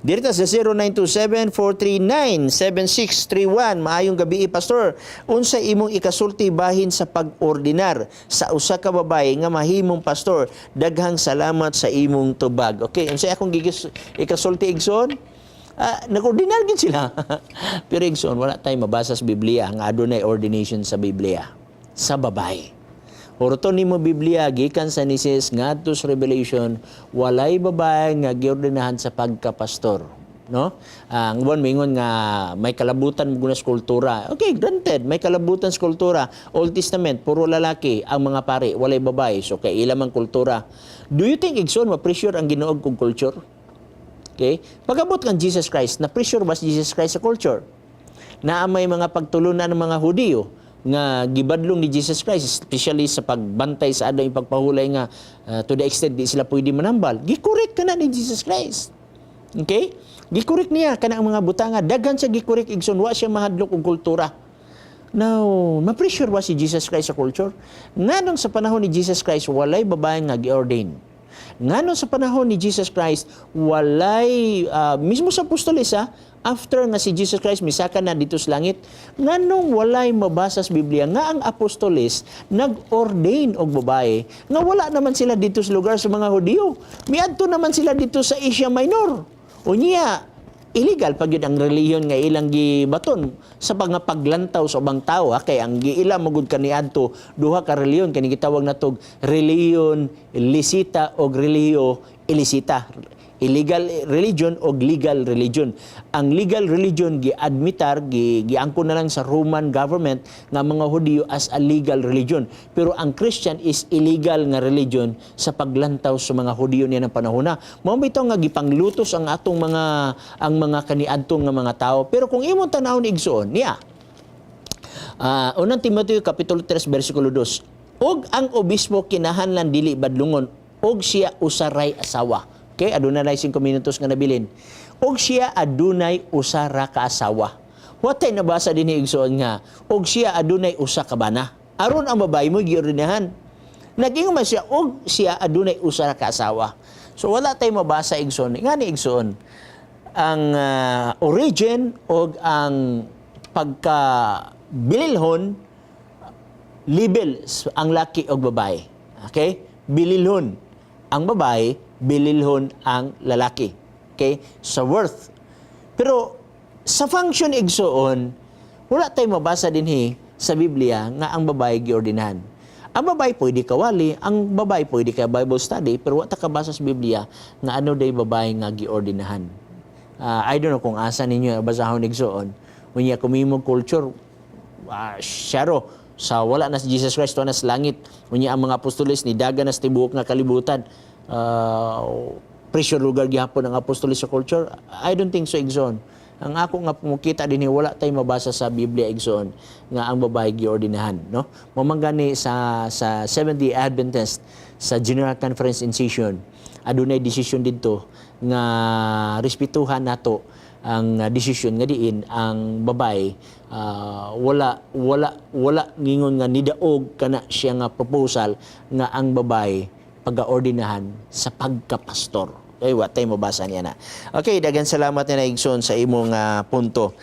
Dirita sa 0927-439-7631. Maayong gabi, Pastor. Unsa imong ikasulti bahin sa pag-ordinar sa usa ka babae nga mahimong pastor? Daghang salamat sa imong tubag. Okay, unsa akong gigis ikasulti, igsoon? Ah, nag-ordinar gid sila. Pero igsoon, wala tayo mabasa sa Biblia nga adunay ordination sa Biblia sa babae. Oroton nimo Biblia gikan sa Genesis ngadto sa Revelation, walay babae nga giordinahan sa pagkapastor, no? Ang uban moingon nga may kalabutan mo sa kultura. Okay, granted, may kalabutan sa kultura. Old Testament, puro lalaki ang mga pari, walay babae. So kay ila man kultura. Do you think, igsoon, ma-pressure ang Ginoo kung culture? Okay? Pag-abot kang Jesus Christ, na-pressure ba si Jesus Christ sa culture? Na may mga pagtulunan ng mga Hudiyo nga gibadlong ni Jesus Christ, especially sa pagbantay sa adang pagpahulay nga to the extent di sila pwede manambal. Gi-correct kana ni Jesus Christ. Okay? Gi-correct niya kana ang mga butanga. Daghan siya gi-correct, igsoon, wa siya mahadlok og kultura. Now, ma-pressure ba si Jesus Christ sa culture? Nganong sa panahon ni Jesus Christ walay babae nga gi-ordain? Nganong sa panahon ni Jesus Christ walay mismo sa apostoles ha, after nga si Jesus Christ misaka na dito sa langit, nganong walay mabasa sa Biblia nga ang apostoles nag-ordain og babae nga wala naman sila dito sa lugar sa mga Hudiyo? Miadto naman sila dito sa Asia Minor. Unya, illegal pag yun ang relihiyon nga ilang gibaton sa paglantaw sa ubang tao ha, kay ang giila magud kaniadto duha ka relihiyon, kani gitawag natog relihiyon lisita o relihiyo ilisita, illegal religion o legal religion. Ang legal religion gi-admitar, giangkon na lang sa Roman government nga mga Hudiyo as a legal religion. Pero ang Christian is illegal nga religion sa paglantaw sa mga Hudiyo niya ng panahon na. Mao bitaw nga gipanglutos ang atong mga ang mga kaniadtong nga mga tao. Pero kung imong tan-awon, igsoon, niya Unang Timoteo kapitulo 3 bersikulo 2. "Og ang obispo kinahanglan dili badlungon og siya usa ray asawa." Okay, aduna na 5 minutos nga nabilin. Og siya adunay usa ra ka asawa. Watay nabasa dinhi, igsoon, nga og siya adunay usa ka bana. Aron ang babae mo giordinahan. Nag-ingon man siya og siya adunay usa ra ka asawa. So wala tay mabasa, igsoon. Ngani, igsoon, ang origin og ang pagka bililhon, label ang laki og babae. Okay? Bililhon ang babae, bililhon ang lalaki. Okay? Sa worth. Pero sa function, igsoon, wala tayo mabasa dinhi sa Biblia nga ang babae giordinahan. Ang babae pwede kawali, ang babae pwede ka Bible study, pero wala ta kabasa sa Biblia nga ano day babae nga giordinahan. I don't know kung asa ninyo basahon, igsoon. Unya kumimog culture, syaro sa wala na si Jesus Christ na sa langit. Unya ang mga apostoles ni daga na sa tibuok nga kalibutan. Pressure lugar gihapon ang apostoles sa culture? I don't think so, igsoon. Ang ako nga mukita dinhi, wala tay mabasa sa Biblia, igsoon, nga ang babae giordinahan, no? Mao man gani sa Seventh-day Adventist, sa General Conference in session, adunay desisyon didto nga respetuhan nato ang desisyon nga diin ang babae wala wala wala ngingon nga nidaog kana siya nga proposal nga ang babae pagaordinahan sa pagkapastor. Ay, wa tay mabasa niya na. Okay, daghang salamat na, igsoon, sa imong punto.